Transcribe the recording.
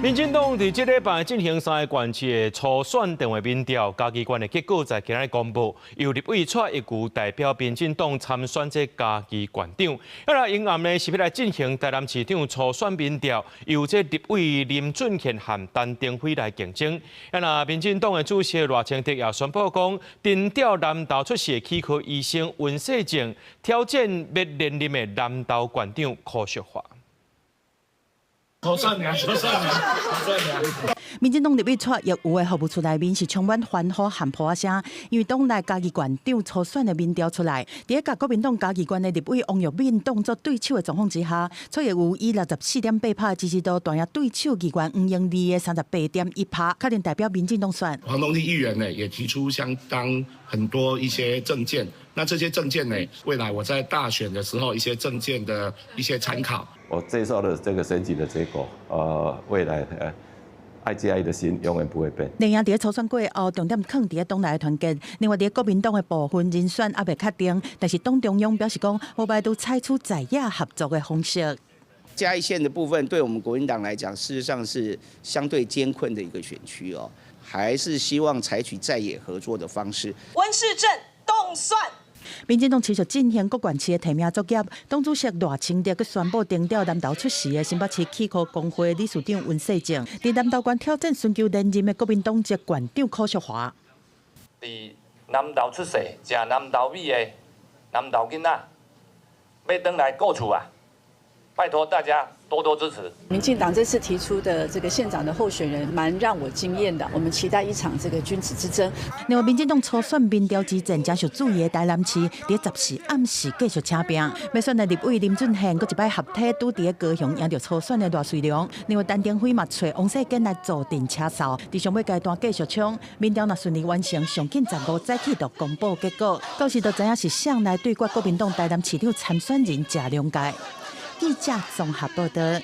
民進黨佇這禮拜進行三个縣市的初選電話民調，嘉義縣的結果在今仔日公布，由立委蔡易餘代表民進黨參選這嘉義縣長。啊，若英暗呢是欲來進行台南市長初選民調，由這立委林俊憲和陳亭妃來競爭。啊，若民進黨的主席賴清德也宣布講，徵調南投出世的齒科醫生溫世正挑戰欲連任的南投縣長柯淑華。初選爾，初選爾，初選爾。民進黨立委蔡易餘的服務處內面是充滿歡呼和噗仔聲，因為黨內嘉義縣長初選的民調出來，佇咧佮國民黨嘉義縣的立委王育敏當作對手的狀況之下，蔡易餘以64.8趴支持度，彈贏對手議員黃英利的38.1趴，確定代表民進黨選。黃東立議員呢，也提出相當很多一些政見，那這些政見呢，未來我在大選的時候一些政見的一些參考。我接受了這個選舉的結果，未來愛嘉義的心永遠不會變。另外，佇初選過後，重點囥佇咧黨內的團結。另外，佇國民黨的部分人選猶未確定，但是黨中央表示講，無排除採取在野合作的方式。嘉義縣的部分，對我們國民黨來講，事實上是相對艱困的一個選區哦，還是希望採取在野合作的方式。溫世正凍蒜。民進黨持續進行各縣市的提名作業，黨主席賴清德閣宣布徵調南投出世的新北市齒科公會理事長溫世正，佇南投縣挑戰尋求連任的國民黨籍縣長柯淑華。佇南投出世，食南投米的南投囡仔，欲轉來顧厝啊！拜託大家多多支持。民進黨這次提出的這個縣長的候選人，蠻讓我驚豔的。我們期待一場這個君子之爭。另外，民進黨初選民調之戰，誠受注意的台南市，佇14暗時繼續請拚。欲選的立委林俊憲，閣一擺合體拄佇高雄贏著初選的賴瑞隆。另外，陳亭妃嘛揣王世堅來坐鎮車哨，佇上尾階段繼續衝，民調若順利完成，上緊15早起就公布結果，到時就知影是誰來對決國民黨台南市長參選人謝龍介。記者綜合報道。